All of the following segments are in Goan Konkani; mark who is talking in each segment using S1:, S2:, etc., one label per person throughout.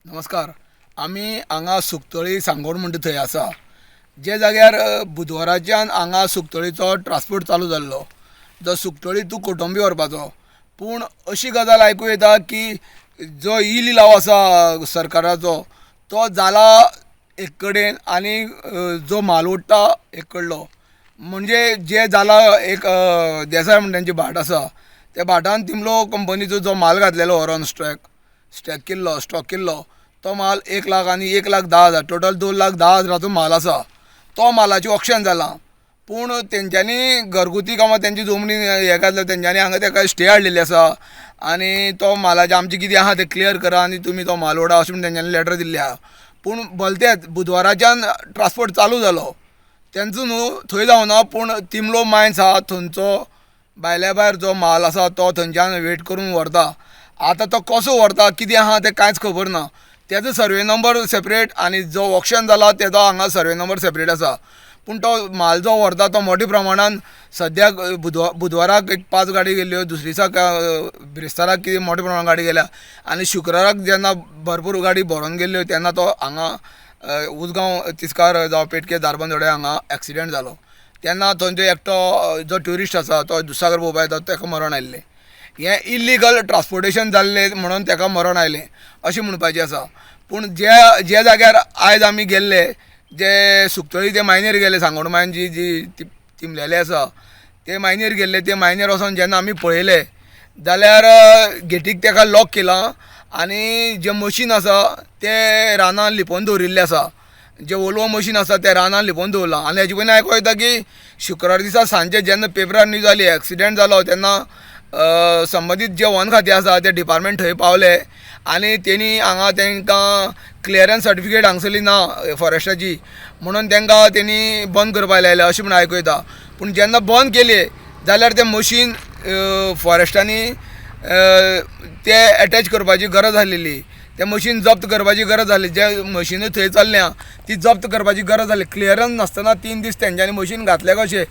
S1: नमस्कार. आमी हांगा सुकतळी सांगोड म्हणटा थंय आसा, जे जाग्यार बुधवाराच्यान हांगा सुकतळीचो ट्रान्सपोर्ट चालू जाल्लो, जो सुकतळी टू कोटंबी व्हरपाचो. पूण अशी गजाल आयकूंक येता की जो इ लिलाव आसा सरकाराचो तो जाला एक कडेन आनी जो म्हाल ओडटा एक कडलो. म्हणजे जे जाला, एक देसाय म्हण तेंचे भाट आसा, त्या भाटान तिमलो कंपनीचो जो म्हाल घातलेलो व्हरोन स्टॅक केल्लो, स्टॉक केल्लो, तो म्हाल 1 लाख आनी 1,10,000, टोटल 2,10,000चो म्हाल आसा. तो म्हालाचें ऑक्शन जालां, पूण तेंच्यांनी घरगुती कामां, तेंची जमनी हें घातल्या, तेंच्यांनी हांगा ताका स्टे हाडलेली आसा आनी तो म्हालाचें आमचें कितें आसा तें क्लियर करा आनी तुमी तो म्हाल ओडा अशें म्हण तेंच्यांनी लेटर दिल्ली आसा. पूण भलतेच बुधवाराच्यान ट्रान्सपोर्ट चालू जालो तेंचो न्हू थंय जावना, पूण तिमलो मायन्स आहा थंयचो भायल्या भायर जो म्हाल आसा तो थंयच्यान वेट करून व्हरता. आतां तो कसो व्हरता, कितें आहा तें कांयच खबर ना. तेजो सर्वे नंबर सेपरेट आनी जो ऑक्शन जाला तेजो हांगा सर्वे नंबर सेपरेट आसा. पूण तो म्हाल जो व्हरता तो मोठ्या प्रमाणान सद्याक बुधवाराक एक पांच गाडी गेल्ल्यो, दुसरे दिसाक बिरेस्ताराक कितें मोठ्या प्रमाणान गाडी गेल्या आनी शुक्राराक जेन्ना भरपूर गाडी भरोन गेल्ल्यो तेन्ना तो हांगा उजगांव तिस्कार जावं पेटके धारबांदोड्या हांगा एक्सिडेंट जालो. तेन्ना थंयचो एकटो जो ट्युरिस्ट आसा, तो दुधसागर पळोवपाक येता, ताका मरण आयिल्लें. हें इल्लिगल ट्रान्सपोर्टेशन जाल्लें म्हणून ताका मरण आयलें अशें म्हणपाचें आसा. पूण ज्या ज्या जाग्यार आयज आमी गेल्ले, जे सुकतळी ते मायनीर गेले, सांगोड मायन जी जी तिमलेले आसा ते मायनीर गेल्ले, ते मायनीर वचोन जेन्ना आमी पळयले जाल्यार गेटीक ताका लॉक केलां आनी जें मशीन आसा तें रानान लिपोवन दवरिल्लें आसा. जें वोल्वो मशीन आसा तें रानान लिपोवन दवरलां. आनी हेजे पयलीं आयको येता की शुक्रार दिसा सांजे जेन्ना पेपरार न्यूज आयली, एक्सिडेंट जालो, तेन्ना संबंदीत जे वन खातें आसा ते डिपार्टमेंट थंय पावले आनी तेणी हांगा तांकां क्लियरन्स सर्टिफिकेट हांगसरली ना फॉरेस्टाची, म्हणून तांकां तेणी बंद करपाक लायलें अशें म्हूण आयकूं येता. पूण जेन्ना बंद केले जाल्यार तें मशीन फॉरेस्टांनी ते एटॅच करपाची गरज आसलेली, तें मशीन जप्त करपाची गरज आसली. जे मशिनूय थंय चल्ल्या ती जप्त करपाची गरज आसली. क्लियरन्स नासतना 3 दीस तेंच्यांनी मशीन घातलें कशें,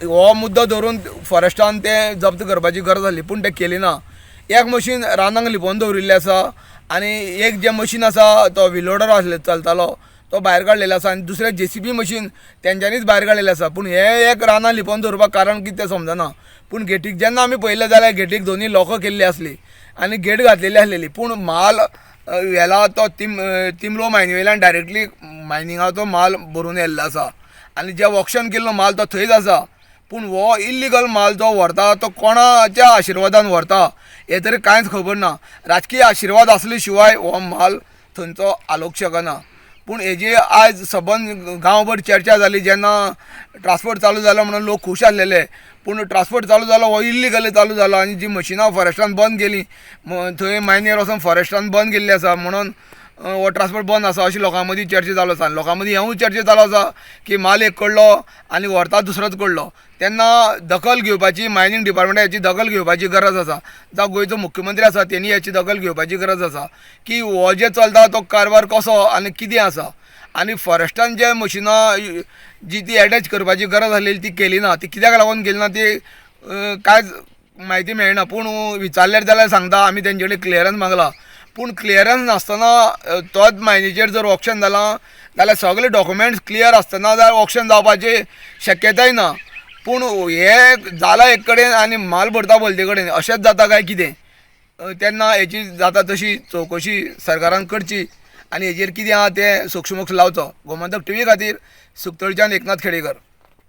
S1: हो मुद्दो धरून फॉरेस्टान तें जप्त करपाची गरज आसली, पूण तें केली ना. एक मशीन रानांक लिपोवन दवरिल्लें आसा आनी एक जें मशीन आसा तो विलोडर आसले चलतालो तो भायर काडलेलो आसा आनी दुसरें जेसीबी मशीन तेंच्यांनीच भायर काडलेलें आसा. पूण हें एक रानां लिपोवन दवरपाक कारण कितें तें समजना. पूण गेटीक जेन्ना आमी पळयलें जाल्यार गेटीक दोनूय लॉकां केल्ली आसली आनी गेट घातलेली आसलेली. पूण म्हाल व्हेला तो तिमलो मायनी वयल्यान डायरेक्टली मायनिंगाचो माल भरून येल्लो आसा आनी जे ऑक्शन केल्लो माल तो थंयच आसा. पूण हो इल्लिगल माल जो व्हरता तो कोणाच्या आशिर्वादान व्हरता हें तरी कांयच खबर ना. राजकीय आशिर्वाद आसले शिवाय हो माल थंयचो हालोवंक शकना. पूण हेजी आयज सबंद गांवभर चर्चा जाली. जेन्ना ट्रान्सपोर्ट चालू जालो म्हणून लोक खूश आसलेले, पूण ट्रान्सपोर्ट चालू जालो हो इल्लिगली चालू जालो आनी जी मशिनां फॉरेस्टान बंद केली, थंय मायनीर वचोन फॉरेस्टान बंद केल्ली आसा म्हणून हो ट्रान्सपोर्ट बंद आसा अशी लोकां मदीं चर्चा चालू आसा. आनी लोकां मदीं हेंवूय चर्चा चालू आसा की माल एक कडलो आनी व्हरता दुसरोच कडलो. तेन्ना दखल घेवपाची, मायनींग डिपार्टमेंटा हेची दखल घेवपाची गरज आसा, जावं गोंयचो मुख्यमंत्री आसा तेणी हेची दखल घेवपाची गरज आसा की हो जे चलता तो कारभार कसो आनी कितें आसा. आनी फॉरेस्टान जे मशिनां जी ती एटॅच करपाची गरज आसलेली ती केली ना, ती कित्याक लागून केली ना ती कांयच म्हायती मेळना. पूण विचारल्यार जाल्यार सांगता आमी तेंचे कडेन क्लियरन्स मागला. पूण क्लियरन्स नासतना तोच मायनीचेर जर ऑक्शन जालां जाल्यार सगळे डॉक्युमेंट्स क्लियर आसतना जाल्यार ऑक्शन जावपाची शक्यताय ना. पूण हें जालां एक कडेन आनी म्हाल भरता भलते कडेन, अशेंच जाता काय कितें? तेन्ना हेची जाता तशी चवकशी सरकारान करची आनी हेजेर कितें आहा तें सोक्षमोक्ष लावचो. गोमंतक टीव्ही खातीर सुकतळच्यान एकनाथ खेडेकर.